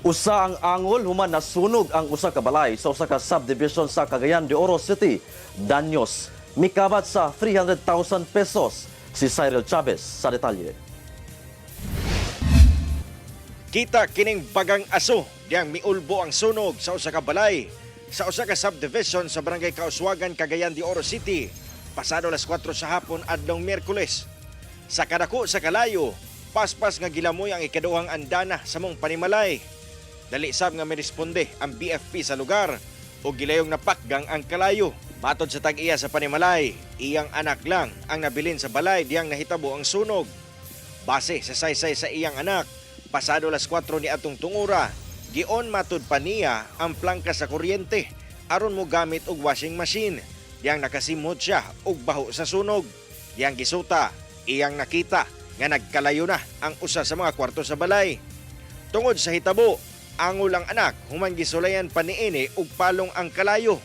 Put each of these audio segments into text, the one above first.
Usa ang angol human nasunog ang usa ka balay sa usa ka subdivision sa Cagayan de Oro City. Danyos mikabat sa 300,000 pesos. Si Cyril Chavez sa detalye. Kita kining bagang aso diyang miulbo ang sunog sa usa ka balay sa usa ka subdivision sa Barangay Kauswagan, Cagayan de Oro City, pasado alas 4 sa hapon adlong Miyerkules. Sa kadako sa kalayo, paspas nga gilamoy ang ikaduhang andana sa mong panimalay. Dali sab nga miresponde ang BFP sa lugar o gilayong napakgang ang kalayo. Matod sa tag-iya sa panimalay, iyang anak lang ang nabilin sa balay diyang nahitabo ang sunog. Base sa saysay sa iyang anak, pasado alas 4 ni atong tungura, gion matud pa niya ang plangka sa kuryente aron mo gamit og washing machine. Diyang nakasimhot siya og baho sa sunog. Diyang gisuta, iyang nakita nga nagkalayo na ang usa sa mga kwarto sa balay. Tungod sa hitabo, angol ang anak human gisulayan pa niini og palong ang kalayo.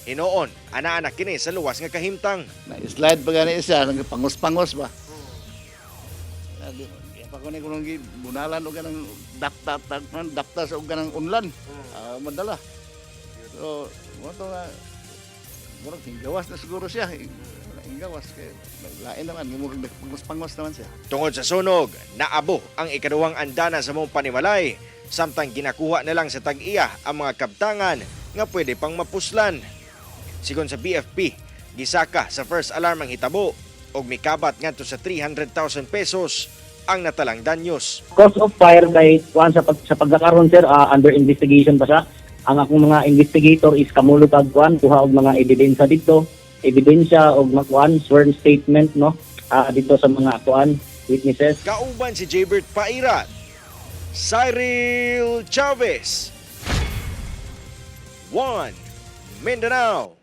Hinoon, ana-anak kini sa luwas nga kahimtang. Na-slide pa gani siya, nagpangos-pangos ba. Pa ko ni kunong bunalan og kanang dapta dapta sa og kanang unlan. Ah, madala. So, mo to nga murag hinggawas na siguro siya. Hinggawas kay lain naman, murag nagpangos-pangos naman siya. Tungod sa sunog, naabo ang ikaduhang andana sa mong panimalay samtang ginakuha na lang sa tag-iya ang mga kabtangan nga pwede pang mapuslan. Sigon sa BFP, gisaka sa first alarm ang hitabo og mikabat ngadto sa 300,000 pesos ang natalang danyos. Cause of fire kay kuan sa pagkakaron, sir, under investigation pa siya. Ang akong mga investigator is kamulot og kuan, kuha og mga ebidensya dito, ebidensya og mga kuan, sworn statement, no, dito sa mga kuan, witnesses. Kauban si Jabert Pairat, Cyril Chavez, 1 Mindanao.